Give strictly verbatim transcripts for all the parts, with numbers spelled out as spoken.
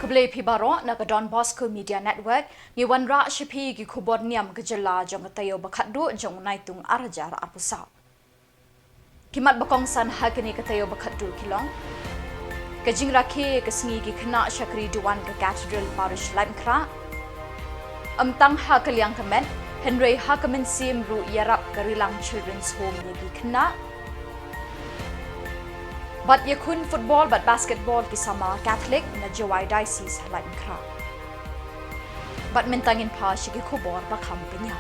Khublei phi baroh, na ka Don Bosco Media Network ngi wanrah sha phi ki khubor niam ka jylla jong ka taïew ba khatduh jong u Naitung ar hajar arphew saw. Ki mat ba kongsan ha kane ka taïew ba khatduh ki long: ka jingrakhe ka sngi ki khynnah shakri duwan ka Cathedral Parish Laitumkhrah. Ym tang ha ka liang ka met, hynrei ha ka mynsiem ruh ïarap ka Rilang Children's Home ïa ki khynnah. Bad ïakhun football bad basketball ki samla Catholic na Jowai Diocese ha Laitumkhrah. Bad mynta ngin phai sha ki khubor ba kham bniah.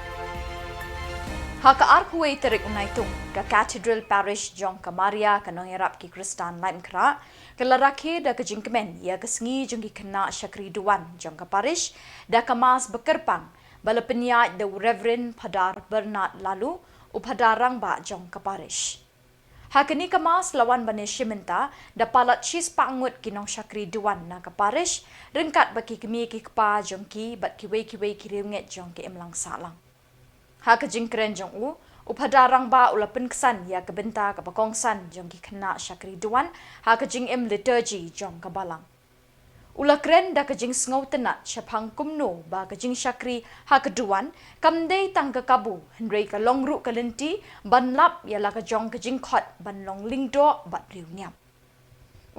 Ha ka arphew wei tarik u Naitung, ka Cathedral Parish jong ka Maria ka Nongïarap ki Khristan Laitumkhrah ka la rakhe da ka jingkmen ïa ka sngi jong ki khynnah shakri duwan jong ka parish da ka Mass ba kyrpang ba la pynïaid da u Reverend Phadar Bernard Laloo, u Phadar rangbah jong ka parish. Ha kane ka Mass la wan ban ïashim bynta da palat shispah ngut ki nongshakri duwan na ka parish, ryngkat bad ki kmie ki kpa jong ki bad kiwei kiwei ki riewngeit jong ka imlang sahlang. Ha ka jingkren jong u, u Phadar rangbah u la pynksan ïa ka bynta kaba kongsan jong ki khynnah shakri duwan ha ka jingim liturgy jong ka balang. U la kren da ka jingsngewtynnat shaphang kumno ba ka jingshakri ha ka duwan kam dei tang ka kabu, hynrei ka long ruh ka lynti ban lap ïa la ka jong ka jingkhot ban long lyngdoh bad riewniam.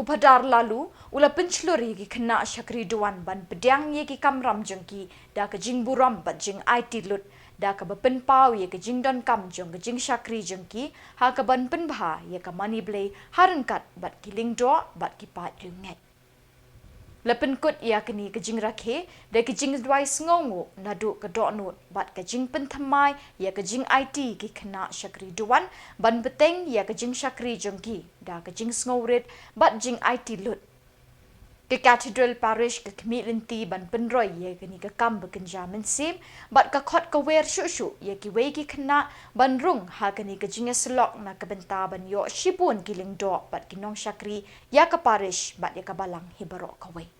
U Phadar Laloo u la pynshlur ïa ki khynnah shakri duwan ban pdiang ïa ki kamram jong ki da ka jingburom bad jingaiti lut, da kaba pynpaw ïa ka jingdonkam jong ka jingshakri jong ki ha kaban pynbha ïa ka mane Blei ha ryngkat bad ki lyngdoh bad ki paid riewngeit. La pynkut ïa kane ka jingrakhe da ka jingduwai sngewnguh naduh ka dohnud bad ka jingpynthymmai ïa ka jingaiti ki khynnah shakri duwan ban bteng ïa ka jingshakri jong ki da ka jingsngewrit bad jingaiti lut. Ka Cathedral Parish ka khmih lynti ban pynroi ïa kane ka kam ba kynja mynsiem bad ka khot ka wer shuh shuh ïa kiwei ki khynnah ban rung ha kane ka jingïasyllok na ka bynta ban ïoh shibun ki lyngdoh bad ki nongshakri ïa ka parish bad ïa ka balang hi baroh kawei.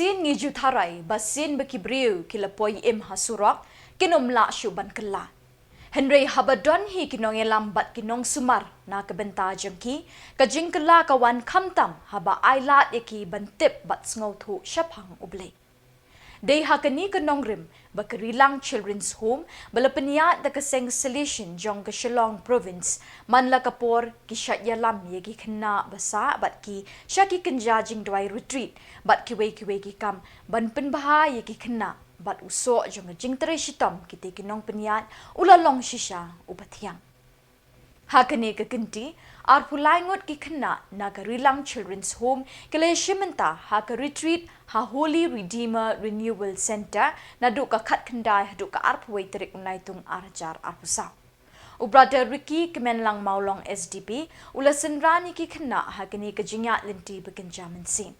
Sien ngi ju tharai ba sien ba ki briew ki la poi im ha surok, kin ym lah shuh ban kylla. Hynrei haba don hi ki nongïalam bad ki nongsumar na ka bynta jong ki, ka jingkylla ka wan khamtam haba ailad ïa ki ban tip bad sngewthuh shaphang U Blei. Dei ha kane ka nongrim ba ka Rilang Children's Home ba la pynïaid da ka seng Salesian jong ka Shillong Province, man la ka por ki shait ïalam ïa ki khynnah ba sah bad ki sha ki kynja jingduwai retreat bad kiwei kiwei ki kam ban pynbha ïa ki khynnah, bad u soh jong ka jingtrei shitom kitei ki nongpynïaid u la long shisha uba thiang. Ha kane ka kynti, arphew lai ngut ki khynnah na ka Rilang Children's Home ki la ïashim bynta ha ka retreat ha Holy Redeemer Renewal Centre naduh ka khatkhyndai haduh ka arphew wei tarik u Naitung ar hajar arphew saw. U Brother Ricky Kmenlang Mawlong S D P u la synran ïa ki khynnah ha kane ka jingïaid lynti ba kynja mynsiem.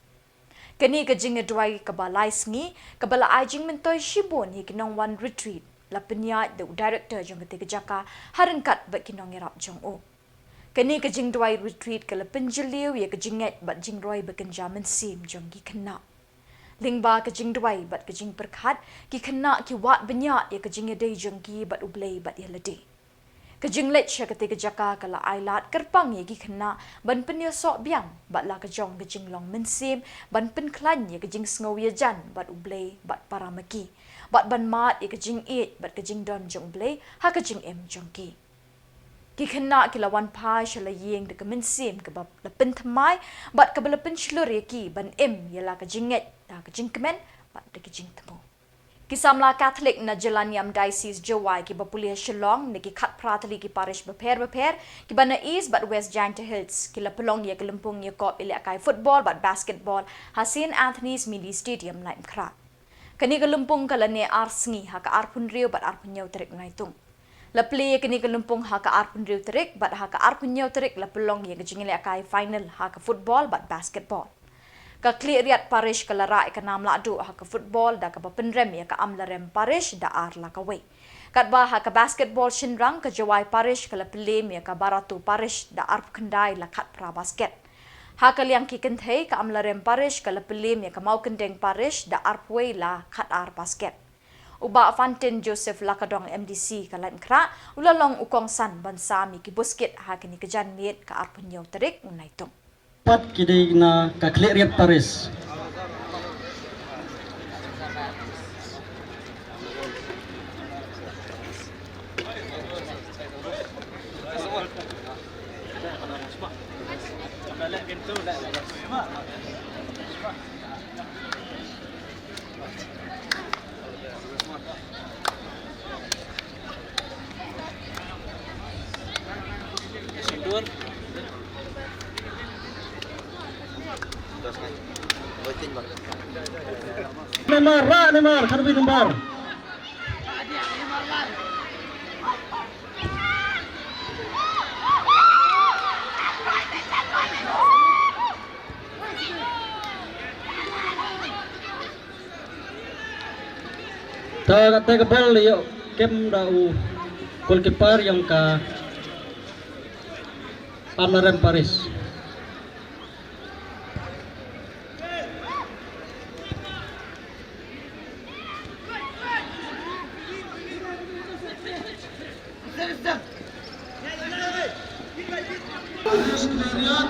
Kane ka jingduwai kaba lai sngi, kaba la ai jingmyntoi shibun ïa ki nongwan retreat, la pynïaid da u director jong katei ka jaka ha ryngkat bad ki nongïarap jong u. Kane ka jingduwai retreat ka la pynjylliew ïa ka jingngeit bad jingroi ba kynja mynsiem jong ki khynnah. Lyngba ka jingduwai bad ka jingpyrkhat, ki khynnah ki wad bniah ïa ka jingïadei jong ki bad U Blei bad ïa lade. Ka jingleit sha katei ka jaka ka la ailad kyrpang ïa ki khynnah ban pynïasoh biang bad la ka jong ka jinglong mynsiem ban pynkhlaiñ ïa ka jingsngew ïajan bad U Blei bad para ma ki, bad ban mad ïa ka jingïeit bad ka jingdon jong U Blei ha ka jingim jong ki. Ki khynnah ki la wan phai sha la ïing da ka mynsiem kaba la pynthymmai bad kaba la pynshlur ïa ki ban im ïa la ka jingngeit da ka jingkmen bad da ka jingthmu. Ki samla Katholik na Jylla Niam Diocese Jowai kiba pule ha Shillong na ki khatphra tylli ki parish bapher bapher kiba na East bad West Jaintia Hills ki la pynlong ïa ka lympung ïakop ïalehkai football bad basketball ha Saint Anthony's Mini Stadium, Laitumkhrah. Kane ka lympung ka la neh ar sngi ha ka arphew hynriew bad arphew hynñiew tarik Naitung. La plie ïa kane ka lympung ha ka arphew hynriew tarik bad ha ka arphew hynñiew tarik la pynlong ïa ka jingïalehkai final ha ka football bad basketball. Ka Khliehriat Parish ka la rah ïa ka nam lahduh ha ka football da kaba pynrem ïa ka Amlarem Parish da ar la kawei. Katba ha ka basketball shynrang ka Jowai Parish ka la pynliem ïa ka Barato Parish da arphew khyndai la khatphra basket. Ha ka liang ki kynthei ka Amlarem Parish ka la pynliem ïa ka Mawkyndeng Parish da arphew wei la khatar basket. U Bah Fantin Joseph Lakadong M D C ka Laitumkhrah u la long u kongsan ban sam ïa ki buskit ha kane ka janmiet ka arphew hynñiew tarik u Naitung. Pat ki dei na ka Khliehriat Parish. Neymar, rah Neymar, khatwei number. Ta, ta ka bol ïoh kem da u goalkeeper jong ka Amlarem Parish. Parish Khliehriat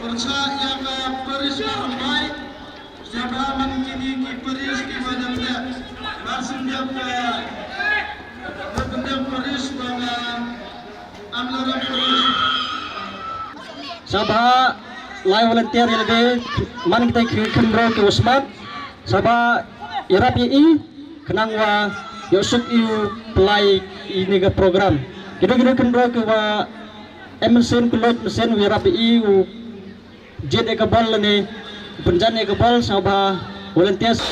pyrshah ïa ka Parish Nongkhlaw. Sngewbha man kine ki parish kiba dang dep. Ba sngewbha, eh, ba dang dep parish ba nga Amlarem Parish. Sngewbha lai volunteer ïa lade man kita ki khynroo ki u smat. Sngewbha ïarap ïa i khnang wa ïoh suk ïa u pynlait ïa ine ka program. Kito kito khynroo kiwa em mynsiem, ki loit mynsiem, u ïarap ïa i u jied ïa ka bol lane u pynjan ïa ka bol. Sngewbha volunteers.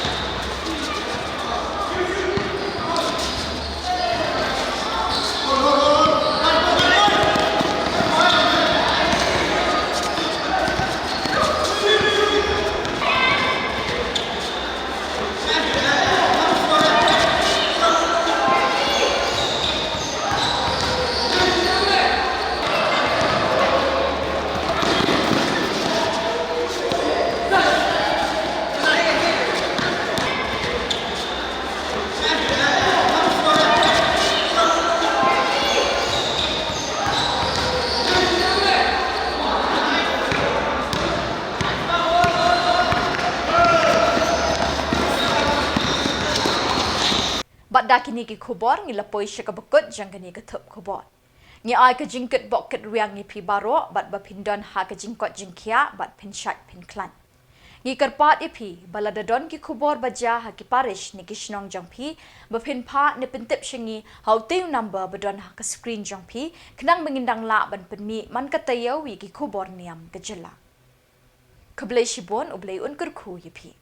Da kine ki khubor ngi la poi sha kaba kut jong kane ka thup khubor. Ngi ai ka jingkitbok kitrwiang ïa phi baroh bad ba phin don ha ka jingkoit jingkhiah bad phin shait phin khlaiñ. Ngi kyrpad ïa phi ba lada don ki khubor ba jia ha ki parish ne ki shnong jong phi, ba phin phah ne pyntip sha ngi ha utei u number ba don ha ka screen jong phi, khnang ba ngin dang lah ban pynmih man ka taïew ïa ki khubor niam ka jylla. Khublei shibun, U Blei un kyrkhu ïa phi.